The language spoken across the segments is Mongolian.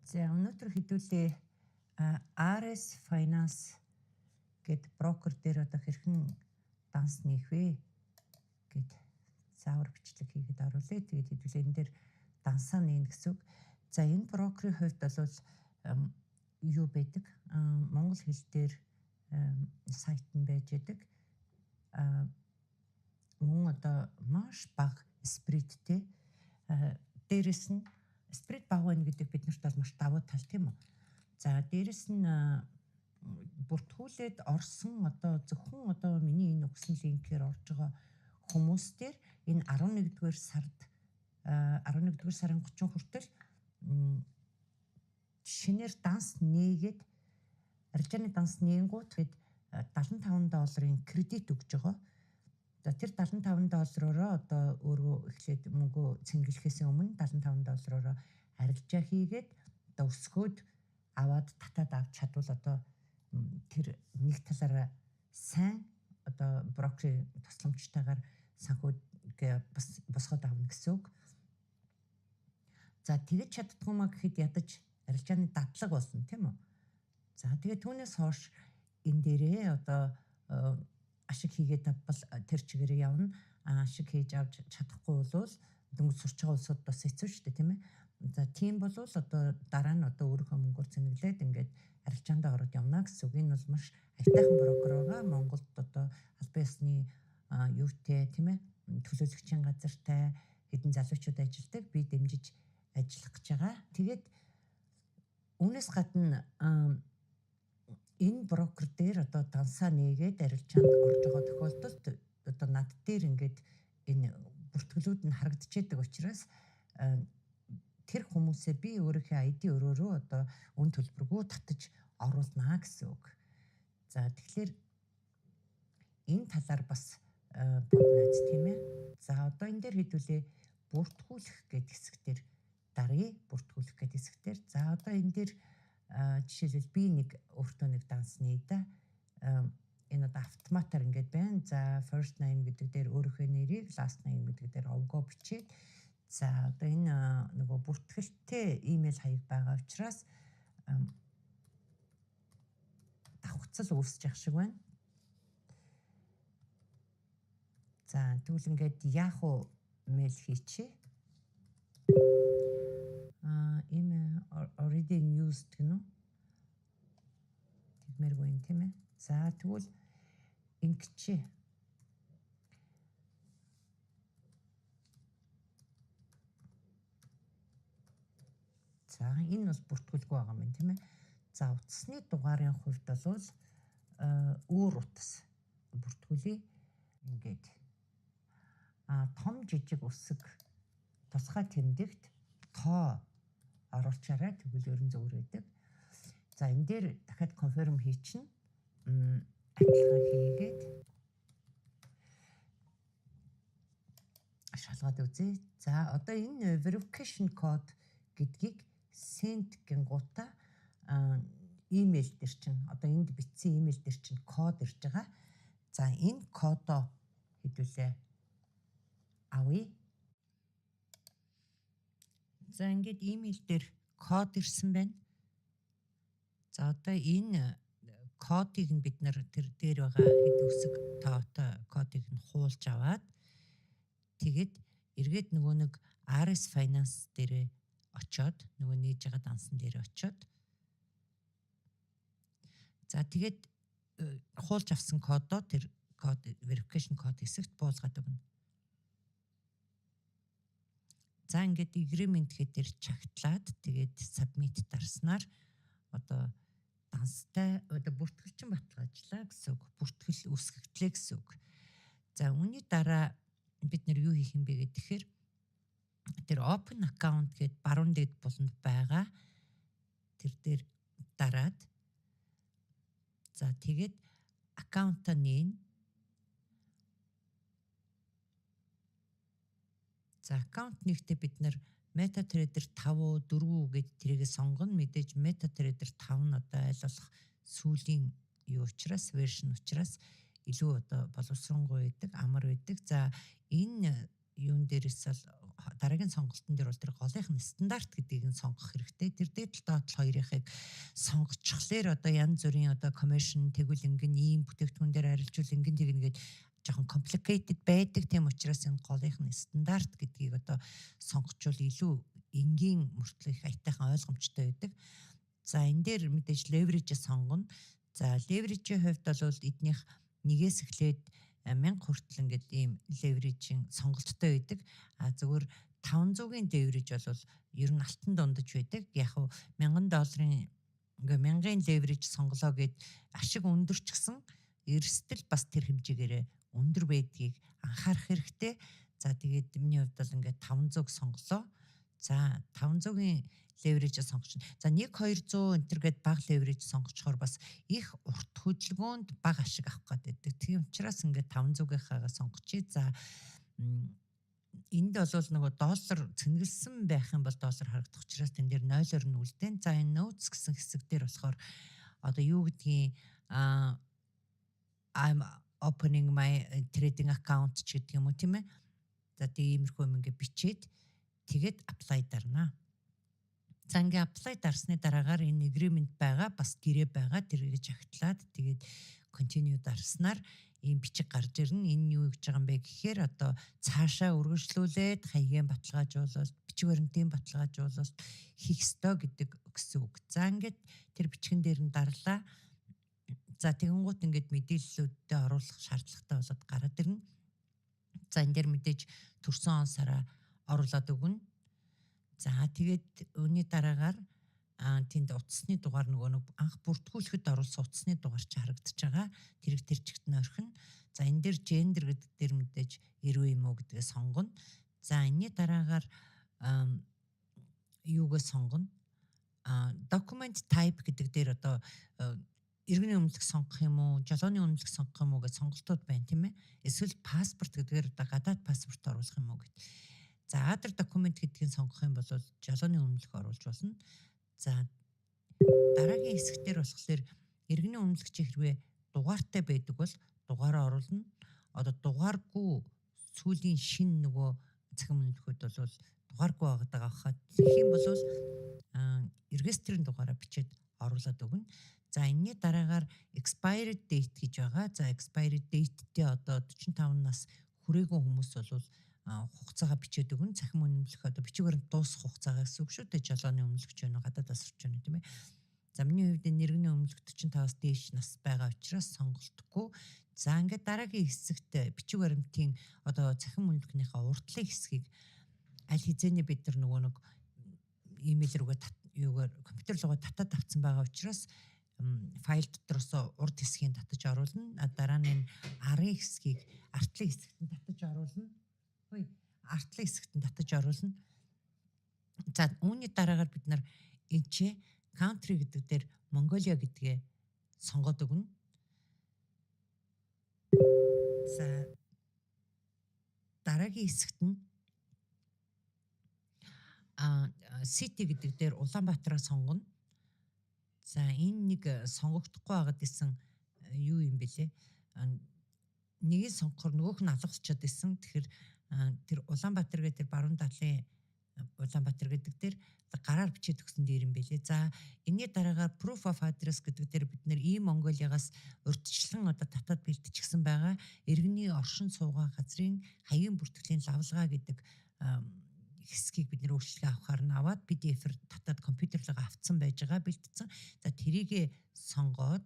За, өнөөдөр хэдүүлээ RS Finance гэд брокер дээр одоо хэрхэн данс нээх вэ гэд заавар бичлэг хийгээд оруулъя. Тэгээд хэдүүлээ энэ дээр дансаа нээнэ гэсэн үг. За, энэ брокерийн хувьд бол юу байдаг? Монгол хэл дээр сайт нь байж байдаг. Мөн одоо маш бага spread тэй. Дээрэс нь spread бага байна гэдэг биднэрт бол маш давуу тал, тийм үү? За, дээрэс нь бүртгүүлээд орсон, одоо зөвхөн одоо миний энэ өгсөн линкээр орж байгаа хүмүүс дээр энэ 11-р сард, 11-р сарын 30 хүртэл шинээр данс нээгээд, арилжааны данс нээнгүүт хэд 75 долларын кредит өгж байгаа. За, тэр 75 доллараараа одоо өөрөө эхлээд мөнгө цэнгэлэхээс өмнө 75 доллараараа арилжаа хийгээд, одоо өсгөөд аваад татаад авч чадвал одоо тэр нэг талаараа сайн, одоо брокерийн тусламжтайгаар санхүүгээ бас босгоод авна гэсэн үг. За, тэгэж чаддгүй маа гэхэд ядаж арилжааны дадлага болно, тийм үү? За, тэгээ түүнээс хойш энэ дээрээ одоо ашиг хийгээд авбал тэр чигээрээ явна. Ашиг хийж авч чадахгүй бол дөнгөж сурч байгаа улсууд бас хэцүү шүү дээ, тийм ээ. За, тийм бол одоо дараа нь одоо өөрийнхөө мөнгөөр цэнэглээд ингээд арилжаандаа ороод явна гэсэн үг. Энэ бол маш аятайхан брокер байгаа. Монголд одоо албан ёсны юутэй, тийм ээ, төлөөлөгчийн газартай хэдэн залуучууд ажилладаг. Би дэмжиж ажиллах гэж байгаа. Тэгээд үүнээс гадна энэ брокер дээр одоо дансаа нээгээд арилжаанд орж байгаа тохиолдолд одоо над дээр ингээд энэ бүртгэлүүд нь харагдчихэдэг учраас тэр хүмүүсээ би өөрийнхөө ID өрөөрөө одоо үн төлбөргүй татаж оруулнаа гэсэн үг. За, тэгэхээр энэ талаар бас бодно биз, тийм ээ. За, одоо энэ дээр хэдүүлээ бүртгүүлэх гэдэг хэсэг дээр даръя. Бүртгүүлэх гэдэг хэсэг дээр. За, одоо энэ дээр жишээлбэл би нэг өөртөө нэг данс нээе да. Энэ одоо автоматар ингээд байна. За, first name гэдэг дээр өөрийнхөө нэрийг, last name гэдэг дээр овгоо бичээд, за, одоо энэ нөгөө бүртгэлтэй имэйл хаяг байгаа учраас давхцал үүсэж явах шиг байна. За, тэгвэл ингээд Yahoo mail хийчихье. Email already in use гэнэ үү? Тэгмээргүй юм, тийм ээ. За, тэгвэл ингэчээ. За, энэ бол бүртгүүлгүй байгаа юм, тийм ээ. За, утасны дугаарын хувьд бол өөр утас бүртгүүлье. Ингээд том жижиг үсэг, тусгай тэмдэгт, тоо оруулчаарай, тэгвэл ерөн зөвөр байдаг. За, энэ дээр дахиад confirm хийчихнэ. Адилхан хийгээд шалгаад үзье. За, одоо энэ verification code гэдгийг send гингуудаа имэйл дээр чинь, одоо энд бичсэн имэйл дээр чинь код ирж байгаа. За, энэ кодоо хэдүүлээ авъя. За, ингээд имэйл дээр код ирсэн байна. За, одоо энэ кодыг нь бид нар тэр дээр байгаа хэд үсэг тоотой кодыг нь хуулж аваад, тэгээд эргээд нөгөө нэг RS Finance дээрээ очоод, нөгөө нээж байгаа дансан дээр очоод, за, тэгээд хуулж авсан кодоо тэр код verification код хэсэгт буулгаад өгнө. За, ингээд agreement гэдэг чагтлаад, тэгээд submit дарснаар одоо данстай одоо бүртгэлчин баталгаажлаа гэсэн үг. Бүртгэл үүсгэгдлээ гэсэн үг. За, үүний дараа бид нар юу хийх юм бэ гэхээр тэр open account гээд баруун дэд буланд байгаа тэр дээр дараад, за, тэгээд account аа нээн. За, аккаунт нээхдээ бид нар MetaTrader 5 уу, 4 үү гэд тэрийг сонгоно. Мэдээж MetaTrader 5 нь одоо аль болох сүүлийн юу учраас, version учраас илүү одоо боловсронгуй байдаг, амар байдаг. За, энэ юун дээрээс бол дараагийн сонголтын дээр бол тэр голынх нь стандарт гэдгийг нь сонгох хэрэгтэй. Тэр дээд тал доод тал хоёрынхыг сонгочихлоор одоо янз бүрийн одоо commission, тэгвэл ингэн ийм бүтээгдэхүүн дээр арилжуул, ингэн тэгнэ гээд жоохон complicated байдаг. Тийм учраас энэ голынх нь стандарт гэдгийг одоо сонгочвол илүү энгийн мөртлөө их аятайхан ойлгомжтой байдаг. За, энэ дээр мэдээж leverage сонгоно. За, leverage-ийн хувьд бол эднийх нэгээс эхлээд 1000 хүртэл ингээд ийм leverage-ийн сонголттой байдаг. А зөвхөн 500-ийн leverage бол ер нь алтан дундаж байдаг. Яг нь 1000 долларын ингээ 1000-ын leverage сонголоо гэд ашиг өндөрчгсөн эрсдэл бас тэр хэмжээгээрээ өндөр байдгийг анхаарах хэрэгтэй. За, тэгээд миний хувьд бол ингээд 500 сонголоо. За, 500-ын leverage сонгоч. За, 1 200 энэ төр гээд бага leverage сонгочхоор бас их урт хөдөлгөөнд бага ашиг авах гэдэг. Тийм учраас ингээд 500-ийнхаагаа сонгочих. За, энд бол нөгөө доллар цэнгэлсэн байх юм бол доллар харагдах учраас тэн дээр 0-оор нь үлдээн. За, энэ notes гэсэн хэсэг дээр болохоор одоо юу гэдгийг "I'm opening my trading account" ч гэдэг юм уу, тийм ээ. За, тийм иймэрхүү юм ингээ бичээд тэгээд apply дарнаа. За, ингээ apply дарсны дараагаар энэ agreement байгаа, бас гэрээ байгаа, тэрийг жагтлаад тэгээд continue дарснаар ийм бичиг гарч ирнэ. Энэ юу гэж байгаа юм бэ гэхээр одоо цаашаа үргэлжлүүлээд хаягийн баталгаажуулалт, бичиг баримтын баталгаажуулалт хийх ёстой гэдэг гэсэн үг. За, ингээд тэр бичгэн дээр нь дарлаа. За, тэгэнгүүт ингээд мэдээллүүдтэй оруулах шаардлагатай болоод гараад ирнэ. За, энэ дээр мэдээж төрсөн он сараа оруулаад өгнө. За, тэгээд үүний дараагаар тэнд утасны дугаар, нөгөө нэг анх бүртгүүлэхэд оруулсан утасны дугаар чи харагдаж байгаа. Тэрийг тэр чигт нь орхино. За, энэ дээр gender гэдэг дээр мэдээж эрүү юм уу гэдгээ сонгоно. За, энэний дараагаар юугээ сонгоно? Document type гэдэг дээр одоо иргэний үнэмлэх сонгох юм уу, жолооны үнэмлэх сонгох юм уу гэж сонголтууд байна, тийм ээ. Эсвэл паспорт гэдгээр одоо гадаад паспорт оруулах юм уу гэд. За, other document гэдгийг сонгох юм бол жолооны үнэмлэх оруулж болно. За, дараагийн хэсэгтэр болохоор иргэний үнэмлэх чи хэрвээ дугаартай байдаг бол дугаараа оруулна. Одоо дугааргүй сүүлийн шин нөгөө цахим үнэмлэхүүд бол дугааргүй байгаа хаа. Тэгэх юм бол регистрийн дугаараа бичээд оруулаад өгнө. За, энэний дараагаар expired date гэж байгаа. За, expired date-тэй одоо 45 нас хүрээгүй хүмүүс бол хугацаагаа бичээд өгнө. Цахим үнэмлэх одоо бичиг баримт дуусах хугацаагаа гэсэн үг шүү дээ. Жолооны үнэмлэгч байна уу, гадаад асарч байна, тийм ээ. За, миний хувьд иргэний үнэмлэх 45-аас дээш нас байгаа учраас сонголтгүй. За, ингээд дараагийн хэсэгт бичиг баримтын одоо цахим үнэмлэхнийхээ урдлын хэсгийг аль хэзээний бид нар нөгөө нэг имэйл рүүгээ, юугаар, компьютер руугаа татаад авцсан байгаа учраас файл дотроос урд хэсгийг татаж оруулна. Дараа нь арын хэсгийг артлын хэсэгт нь татаж оруулна. Хөөе, артлын хэсэгт нь татаж оруулна. За, үүний дараагаар бид нар энэ ч country гэдэг дээр Mongolia гэдгээ сонгоод өгнө. За, дараагийн хэсэгт нь city гэдэг дээр Улаанбаатараа сонгоно. За, энэ нэг сонгогдохгүй байгаад исэн юу юм бэлээ? Нэгийг сонгохоор нөгөөх нь алгасчаад исэн. Тэгэхээр тэр Улаанбаатар гэдэг тэр баруун талын Улаанбаатар гэдэг дээр гараар бичээд өгсөн дээр юм бэлээ. За, энэний дараагаар proof of address гэдэг дээр бид нэр e-Mongolia-гаас урьдчилан одоо татаад бэлтчихсэн байгаа. Иргэний оршин суугаа газрын хаягийн бүртгэлийн лавлгаа гэдэг хэсгийг бид нэр өөрчлөлт авахаар нь аваад PDF-ээр татаад компьютер руу авцсан байж байгаа, бэлтцсэн. За, тэрийг сонгоод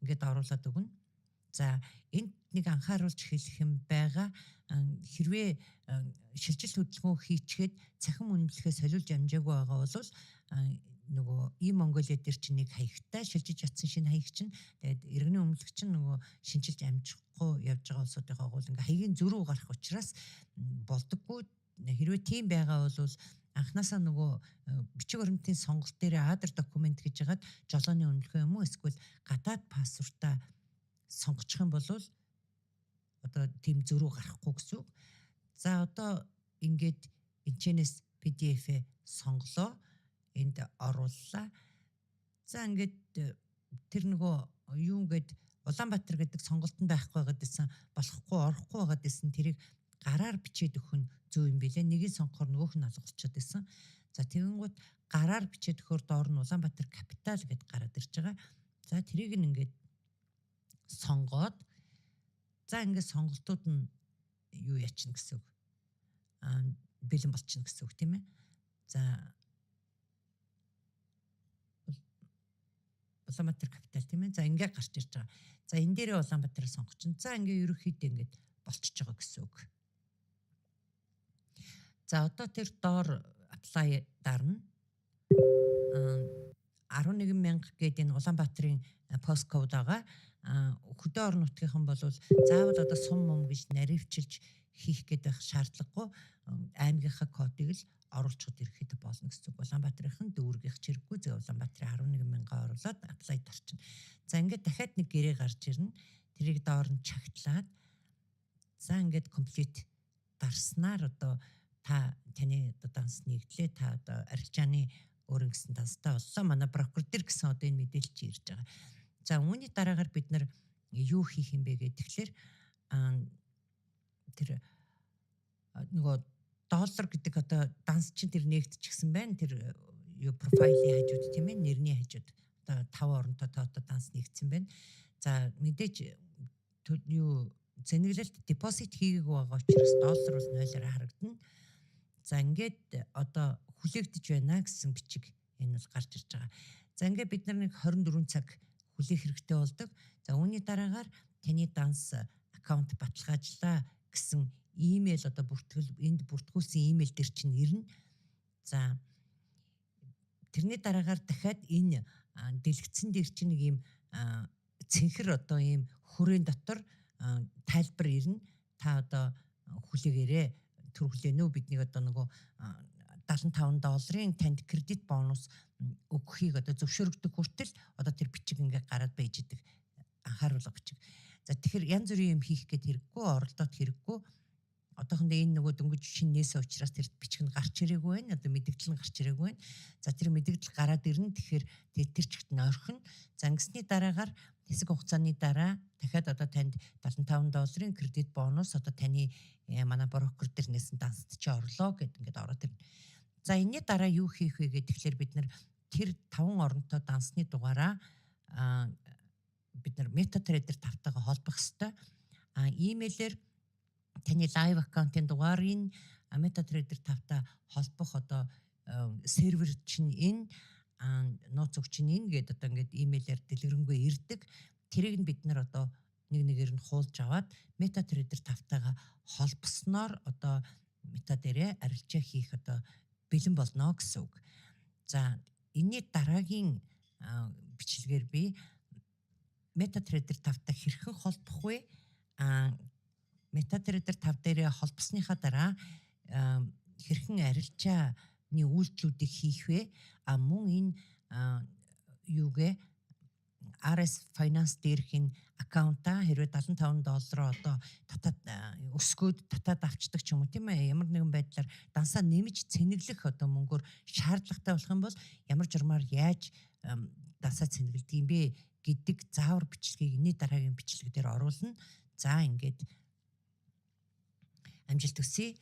ингээд оруулаад өгнө. За, энд нэг анхааруулж хэлэх юм байгаа. Хэрвээ шилжилт хөдөлгөөн хийчихэд цахим үнэмлэхээ солиулж амжаагүй байгаа бол нөгөө e-Mongolia дээр чинь нэг хаягтай шилжиж чадсан шинэ хаяг чинь, тэгээд иргэний үнэмлэх чинь нөгөө шинчилж амжихгүй явж байгаа улсуудынхаа гол ингээ хаягийн зөрүү гарах учраас болдоггүй. Хэрвээ тийм байгаа бол анханасаа нөгөө бичиг баримтын сонголт дээр other document гэж хагаад жолооны үнэмлэхээ юм уу эсвэл гадаад паспортаа сонгочих юм бол одоо тийм зөрүү гарахгүй гэсэн үг. За, одоо ингээд энэчнээс PDF-ээ сонголоо. Энд орууллаа. За, ингээд тэр нөгөө юу ингээд Улаанбаатар гэдэг сонголт нь байхгүй байгаад байсан, болохгүй, орохгүй байгаад байсан тэрийг Гараар бичээд өгөх нь зөв юм билээ. Нэгийг сонгохоор нөгөөх нь алга болчиход байсан. За, тэгэнгүүт гараар бичээд өгөхөөр доор нь Улаанбаатар Капитал гэд гараад ирж байгаа. За, тэрийг нь ингээд сонгоод, за, ингээд сонголтууд нь юу яачихна гэсэн үг. Бэлэн болчихно гэсэн үг, тийм ээ. За, Улаанбаатар Капитал, тийм ээ. За, ингээд гарч ирж байгаа. За, энэ дээрээ Улаанбаатарыг сонгочин. За, ингээ ерөнхийдөө ингээд болчихж байгаа гэсэн үг. За, одоо тэр доор apply дарна. 11 мянга гэдэг энэ Улаанбаатарын postcode байгаа. Хөдөө орон нутгийнхан бол заавал одоо сум мум гэж наривчилж хийх гэдэг шаардлагагүй, аймгийнхаа кодыг л оруулчихад ирэхэд болно гэсэн үг. Улаанбаатарын дүүргийнх ч хэрэггүй, зөв Улаанбаатарын 11 мянга оруулаад apply дарчихна. За, ингээд дахиад нэг гэрээ гарч ирнэ. Тэрийг доор нь чагтлаад, за, ингээд complete дарснаар одоо таны одоо данс нэгдлээ, та одоо арилжааны өөр ингэсэн данстай боллоо. Манай брокер дээр гэсэн одоо энэ мэдээлэл чи ирж байгаа. За, үүний дараагаар бид нар юу хийх юм бэ гэх тэгэхээр тэр нөгөө доллар гэдэг одоо данс чинь тэр нэгдчихсэн байна. Тэр юу profile ын хажууд, тийм ээ, нэрний хажууд одоо 5 оронтой тоотой данс нэгдсэн байна. За, мэдээж юу цэнэглэлт deposit хийгээгүй байгаа учраас доллар бол 0-оор харагдана. За, ингээд одоо хүлээгдэж байна гэсэн бичиг энэ бол гарч ирж байгаа. За, ингээд бид нар нэг 24 цаг хүлээх хэрэгтэй болдог. За, үүний дараагаар таны данс account баталгаажлаа гэсэн имэйл одоо бүртгэл энд бүртгүүлсэн имэйл дээр чинь ирнэ. За, тэрний дараагаар дахиад энэ дэлгэцэн дээр чинь нэг ийм цэнхэр одоо ийм хүрээн дотор тайлбар ирнэ. Та одоо хүлээгээрээ, төр хүлээнэ үү, бидний одоо нөгөө 75 долларын танд кредит бонус өгөхийг одоо зөвшөөрөгдөх хүртэл одоо тэр бичиг ингээ гараад байж идэг, анхааруулга бичиг. За, тэгэхээр янз бүрийн юм хийх гээд хэрэггүй, оролдоод хэрэггүй. Одоохондоо энэ нөгөө дөнгөж шинэ нээсэн учраас тэр бичиг нь гарч ирээгүй байна. Одоо мэдэгдэл нь гарч ирээгүй байна. За, тэр мэдэгдэл гараад ирнэ. Тэгэхээр тэр чигт нь орхино. За, ингэсний дараагаар хэсэг хугацааны дараа дахиад одоо танд 75 долларын кредит бонус одоо таны манай брокер дээр нээсэн дансад чи орлоо гэд ингээд ороод ирнэ. За, энэний дараа юу хийх вэ гэхээр тэгэхээр бид нар тэр 5 оронтой дансны дугаараа бид нар MetaTrader 5-тайгаа холбох ёстой. Имэйлээр таны live account ын дугаарыг MetaTrader 5-тай холбох одоо сервер чинь энэ, нууц үг чинь энэ гэдэг одоо ингээд имэйлээр дэлгэрэнгүй ирдэг. Тэрийг нь бид нар одоо нэг нэгээр нь хуулж аваад MetaTrader 5-тайгаа холбосноор одоо Meta дээрээ арилжаа хийх одоо бэлэн болно гэсэн үг. За, энэний дараагийн бичлэгээр би MetaTrader 5-тай хэрхэн холбох вэ? MetaTrader 5 дээрээ холбосныхаа дараа хэрхэн арилжааны үйлдэлүүдийг хийх вэ? А мөн энэ юугээ RS Finance дээрх энэ account аа хэрвээ 75 доллароо одоо татаад өсгөөд татаад авчдаг ч юм уу, тийм ээ, ямар нэгэн байдлаар дансаа нэмж цэнэглэх одоо мөнгөөр шаардлагатай болох юм бол ямар журмаар яаж дансаа цэнэглэдэг юм бэ гэдэг заавар бичлэгийг энэний дараагийн бичлэг дээр оруулна. За, ингээд амжилт хүсье.